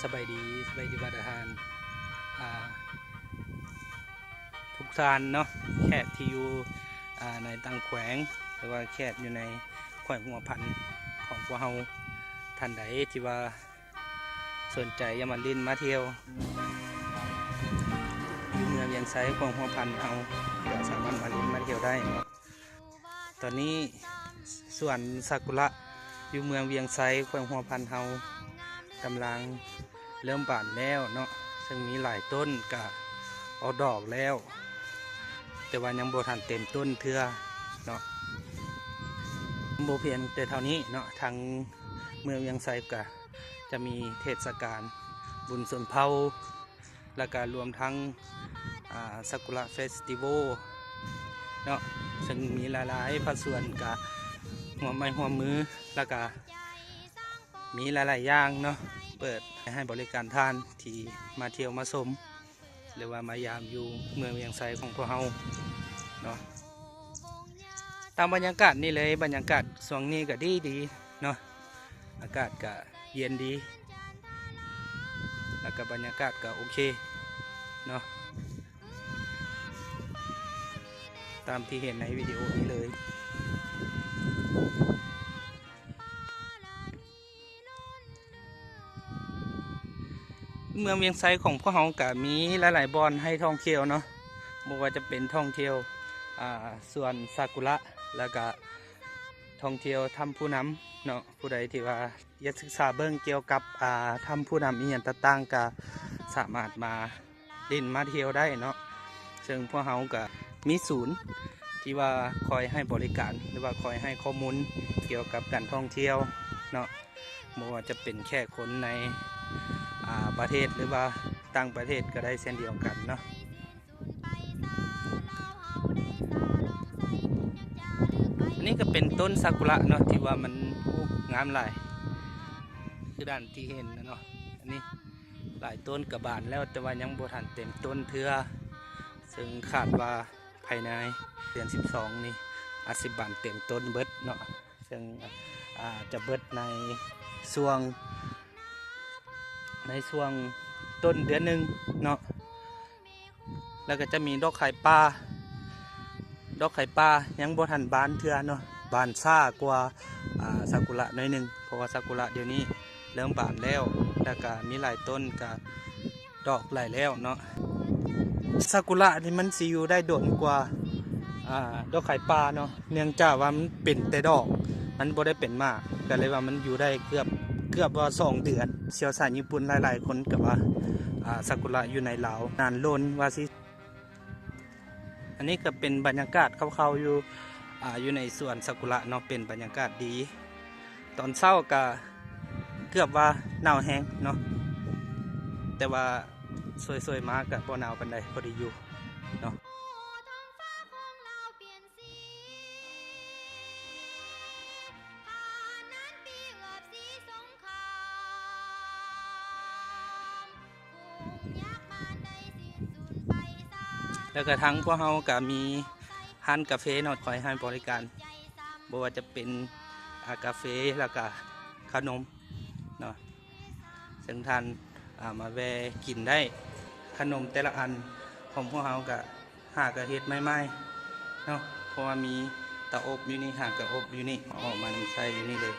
ສະບາຍດີ ສະບາຍດີບັນດາທ່ານ ອ່າ ທຸກທ່ານເນາະ ແຂກທີ່ຢູ່ ອ່າ ໃນຕ່າງແຂວງ ຫຼືວ່າແຂກຢູ່ໃນແຂວງຫົວພັນຂອງພວກເຮົາ ທ່ານໃດທີ່ວ່າສົນໃຈຢາກມາຫຼິ້ນມາທ່ຽວ ຢູ່ເມືອງວຽງໄຊ ແຂວງຫົວພັນເຮົາ ກໍສາມາດມາຫຼິ້ນມາທ່ຽວໄດ້ເນາະ. ຕອນນີ້ສວນຊາກຸຣະຢູ່ເມືອງວຽງໄຊ ແຂວງຫົວພັນເຮົາກຳລັງເລີ່ມບານແລ້ວເນາະ ເຊິ່ງມີຫຼາຍຕົ້ນກະອອກດອກແລ້ວ ແຕ່ວ່າຍັງບໍ່ທັນເຕັມຕົ້ນເທື່ອເນາະ. ບໍ່ພຽງແຕ່ເທົ່ານີ້ເນາະ ທາງເມືອງວຽງໄຊກະຈະມີເທດສະການບຸນຊົນເຜົ່າ ແລ້ວກະລວມທັງ ອ່າ Sakura Festival ເນາະ ເຊິ່ງມີຫຼາຍໆພາກສ່ວນກະຮ່ວມໄມ້ຮ່ວມມື ແລ້ວກະມີຫຼາຍໆຢ່າງເນາະ ເປີດໃຫ້ບໍລິການທ່ານທີ່ມາທ່ຽວມາຊົມ ຫຼືວ່າມາຢາມຢູ່ເມືອງວຽງໄຊຂອງພວກເຮົາເນາະ. ຕາມບັນຍາກາດນີ້ເລີຍ ບັນຍາກາດຊ່ວງນີ້ກະດີໆເນາະ ອາກາດກະເຢັນດີ ແລ້ວກະບັນຍາກາດກະໂອເຄເນາະ ຕາມທີ່ເຫັນໃນວິດີໂອນີ້ເລີຍ. ເມືອງວຽງໄຊຂອງພວກເຮົາກະມີຫຼາຍໆບ່ອນໃຫ້ທ່ອງທ່ຽວເນາະ ບໍ່ວ່າຈະເປັນທ່ອງທ່ຽວ ອ່າ ສວນຊາກຸຣະ ແລ້ວກະທ່ອງທ່ຽວຖ້ຳຜູ້ນຳເນາະ. ຜູ້ໃດທີ່ວ່າຢາກສຶກສາເບິ່ງກ່ຽວກັບ ອ່າ ຖ້ຳຜູ້ນຳອີ່ຫຍັງຕ່າງໆ ກະສາມາດມາຫຼິ້ນມາທ່ຽວໄດ້ເນາະ ເຊິ່ງພວກເຮົາກະມີສູນທີ່ວ່າຄອຍໃຫ້ບໍລິການ ຫຼືວ່າຄອຍໃຫ້ຂໍ້ມູນກ່ຽວກັບການທ່ອງທ່ຽວເນາະ ບໍ່ວ່າຈະເປັນແຂກຄົນໃນ ອ່າ ປະເທດ ຫຼືວ່າຕ່າງປະເທດກະໄດ້ເຊັ່ນດຽວກັນເນາະ. ອັນນີ້ກະເປັນຕົ້ນຊາກຸຣະເນາະ ທີ່ວ່າມັນ ໂອ້ ງາມຫຼາຍ ຄືດ້ານທີ່ເຫັນນະເນາະ. ອັນນີ້ຫຼາຍຕົ້ນກະບານແລ້ວ ແຕ່ວ່າຍັງບໍ່ທັນເຕັມຕົ້ນເທື່ອ ເຊິ່ງຄາດວ່າພາຍໃນເດືອນສິບສອງນີ້ອາດຊິບານເຕັມຕົ້ນເບິດເນາະ ເຊິ່ງ ອ່າ ຈະເບິດໃນຊ່ວງ ໃນຊ່ວງຕົ້ນເດືອນໜຶ່ງເນາະ. ແລ້ວກະຈະມີດອກໄຂ່ປ່າ ດອກໄຂ່ປ່າຍັງບໍ່ທັນບານເທື່ອເນາະ ບານຊ້າກວ່າ ອ່າ ຊາກຸຣະໜ້ອຍໜຶ່ງ ເພາະວ່າຊາກຸຣະດຽວນີ້ເລີ່ມບານແລ້ວ ແລ້ວກະມີຫຼາຍຕົ້ນກະ ດອກຫຼາຍແລ້ວເນາະ. ຊາກຸຣະນີ້ມັນຊິຢູ່ໄດ້ດົນກວ່າ ອ່າ ດອກໄຂ່ປ່າເນາະ ເນື່ອງຈາກວ່າມັນເປັນແຕ່ດອກ ມັນບໍ່ໄດ້ເປັນໝາກ ກະເລີຍວ່າມັນຢູ່ໄດ້ເກືອບ ເກືອບວ່າສອງເດືອນ. ຊ່ຽວຊານຍີ່ປຸ່ນຫຼາຍໆຄົນກະວ່າ ອ່າ ຊາກຸຣະຢູ່ໃນລາວນານລົ້ນວ່າຊິ ອັນນີ້ກະເປັນບັນຍາກາດຄ່າວໆຢູ່ ອ່າ ຢູ່ໃນສວນຊາກຸຣະເນາະ ເປັນບັນຍາກາດດີ. ຕອນເຊົ້າກະເກືອບວ່າໜາວແຮງເນາະ ແຕ່ວ່າຊ່ວຍໆມາກະບໍ່ໜາວປານໃດ ພໍດີຢູ່ເນາະ. ແລ້ວກະທາງພວກເຮົາກະມີຮ້ານກາເຟເນາະ ຄອຍໃຫ້ບໍລິການ ບໍ່ວ່າຈະເປັນ ອາ ກາເຟ ແລ້ວກະຂະໜົມເນາະ ເຊິ່ງທ່ານ ອາ ມາແວ່ກິນໄດ້. ຂະໜົມແຕ່ລະອັນຂອງພວກເຮົາກະຫາກະເຮັດໃໝ່ໆເນາະ ເພາະວ່າມີເຕົາອົບຢູ່ນີ້ ຫາກະອົບຢູ່ນີ້ ເອົາອອກມານຳໃຊ້ຢູ່ນີ້ເລີຍ.